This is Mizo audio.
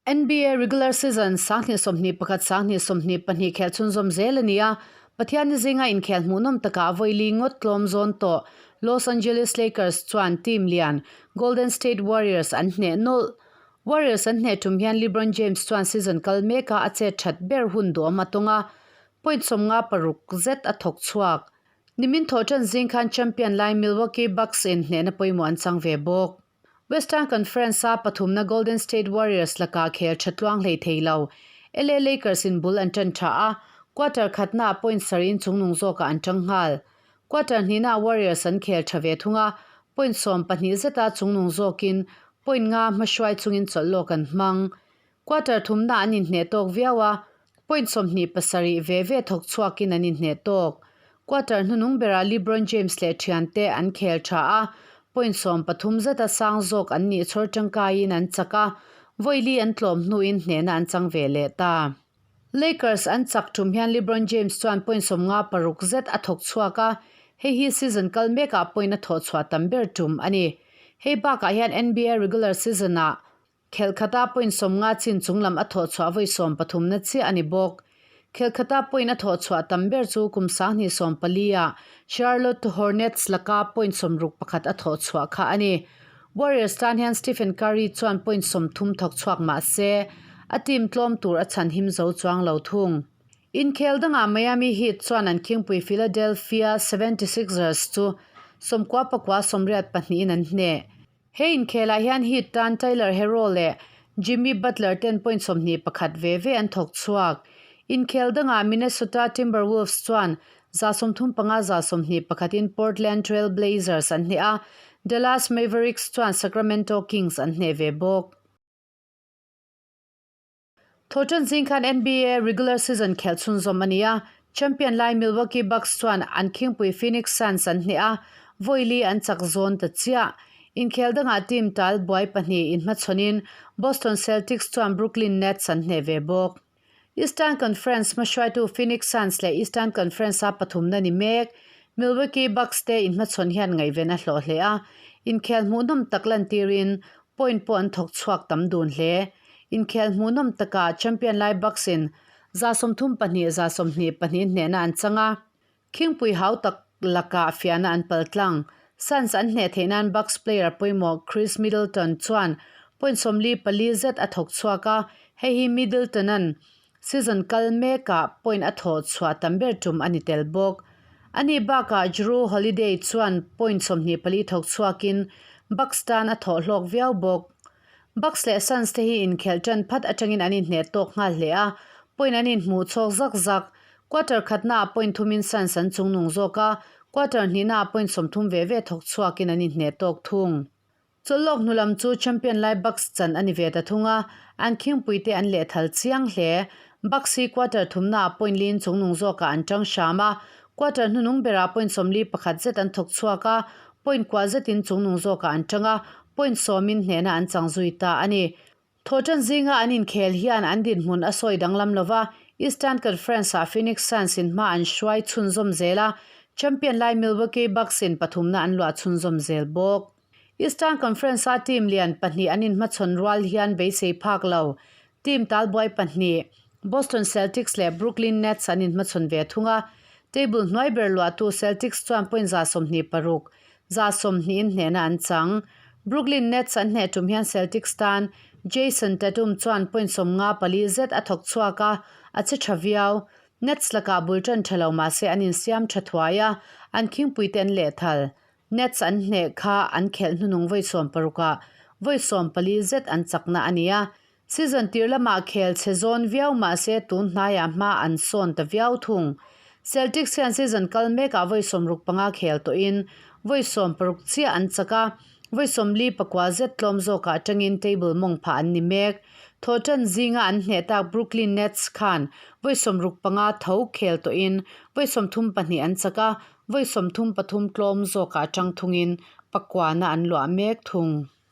NBA regular season 2021 2022 khelh chhunzawm zel a ni a, Pathianni zinga inkhel hmuhnawm takah vawi li ngawt tlawm zawn tawh Los Angeles Lakers chuan team lian Golden State Warriors an hneh nawlh. Warriors an hneh tum hian LeBron James chuan season kal meka a chet that ber hun duhawm a tawng a, point 56 zet a thawk chhuak. Nimin thawhṭan zing khan champion lai Milwaukee Bucks in hnehna pawimawh an chang ve bawk. Western Conference-a pathumna Golden State Warriors lakah khel tha tluang hlei thei lo. LA Lakers in bul an ṭan tha a, quarter khatnaah point sarih chungnung zawkah an ṭang nghal. Quarter hnihnaah Warriors an khel tha ve thung a, point 12 zeta chungnung zawkin point nga hmahruai chungin chawlh lawk an hmang. Quarter thumna an inhneh tawk viau a, point 27 ve ve thawk chhuakin an inhneh tawk. Quarter hnunung berah LeBron James leh thiante an khel tha a, point 13 zeta sang zawk an nih chhawr tangkaiin an chak a, vawi li an tlawm hnuin hnehna an chang ve leh ta. Lakers an chak tum hian LeBron James chuan point 56 zet a thawk chhuak a, hei hi season kal mekah point a thawh chhuah tam ber tum a ni. Hei bakah hian NBA regular season-ah Khelkhata point 50 chin chunglam a thawh chhuah vawi 13 na chiah a ni bawk. Khelkhata point a thawh chhuah tam ber chu kum 2014 ah Charlotte Hornets laka point 61 a thawh chhuah kha a ni. Warriors tan hian Stephen Curry chuan point 30 thawk chhuak mah se, a team tlawm tur a chhan him zo chuang lo thung. Inkhel dangah Miami Heat chuan an khingpui Philadelphia 76ers chu 94 82 in an hneh. He inkhelah hian Heat tan Tyler Herro leh Jimmy Butler ten point 21 ve ve an thawk chhuak. Inkhel dangah Minnesota Timberwolves chuan 35 21 in Portland Trail Blazers an hneh a, Dallas Mavericks chuan Sacramento Kings an hneh ve bawk. Thawhṭan zing khan NBA regular season khelh chhunzawm a ni a, champion lai Milwaukee Bucks chuan an khingpui Phoenix Suns an hneh a, vawi li an chak zawn ta chiah. Inkhel dangah team tal buai pahnih inhmachhawnin Boston Celtics chuan Brooklyn Nets an hneh ve bawk. Eastern Conference hmahruaitu Phoenix Suns leh Eastern Conference-a pathumna ni mek Milwaukee Bucks te inhmachhawn hian ngaihven a hlawh hle a, inkhel hmuhnawm tak lantirin point pawh an thawk chhuak tam dun hle. Inkhel hmuhnawm takah champion lai Bucks in 32 22 hnehna an chang a, khingpui hau tak lakah fiahna an pal tlang. Suns an hneh theih nan Bucks player pawimawh Khris Middleton chuan point 44 zet a thawk chhuak a, hei hi Middleton-a'n season kal mekah point a thawh chhuah tam ber tum a ni tel bawk. Ani bakah Jrue Holiday chuan point 24 thawk chhuakin Bucks tan a thawh hlawk viau bawk. Bucks leh Suns te hi inkhelh tan phat atangin an inhneh tawk nghal hle a, point an inhmuh chhawk zak zak. Quarter khatnaah point thumin Suns an chungnung zawk a, quarter hnihnaah point 30 ve ve thawk chhuakin an inhneh tawk thung. Chawlhlawk hnu lam chu champion lai Bucks chan a ni ve ta thung a, an khingpui te an lehthal chiang hle. Bucks hi quarter thumnaah point liin chungnung zawkah an tang hram a, quarter hnunung berah point 41 zet an thawk chhuak a, point kua zetin chungnung zawkah an tang a, point sawmin hnehna an chang zui ta a ni. Thawhṭan zinga an inkhel hian an dinhmun a sawi danglam lo va, Eastern Conference-ah Phoenix Suns in hma an hruai chhunzawm zel a, champion lai Milwaukee Bucks in pathumna an luah chhunzawm zel bawk. Eastern Conference-a team lian pahnih an inhmachhawn rual hian beisei phak lo. Team talbuai pahnih, Boston Celtics leh Brooklyn Nets an inhmachhawn ve thung a, table hnuai ber luahtu Celtics chuan point 26, 20 in hnehna an chang. Brooklyn Nets an hneh tum hian Celtics tan Jayson Tatum chuan point 54 zet a thawk chhuak a, a che tha viau. Nets lakah bul tan tha lo mahse an insiam tha thuai a, an khingpui te an lehthal. Nets an hneh kha an khelh hnunung vawi 60 ah vawi 14 zet an chakna a ni a. Season tir lamah khel chhe zawn viau mahse tun hnaiah hma an sawn ta viau thung. Celtics hian season kal mekah vawi 65 khel tawhin vawi 60 chiah an chak a, vawi 49 zet tlawm zawkah atangin table mawng phah an ni mek. Thawhtan zinga an hneh tak Brooklyn Nets khan vawi 65 tho khel tawhin vawi 32 an chak a, vawi 33 tlawm zawkah atang thungin pakuana an luah mek thung.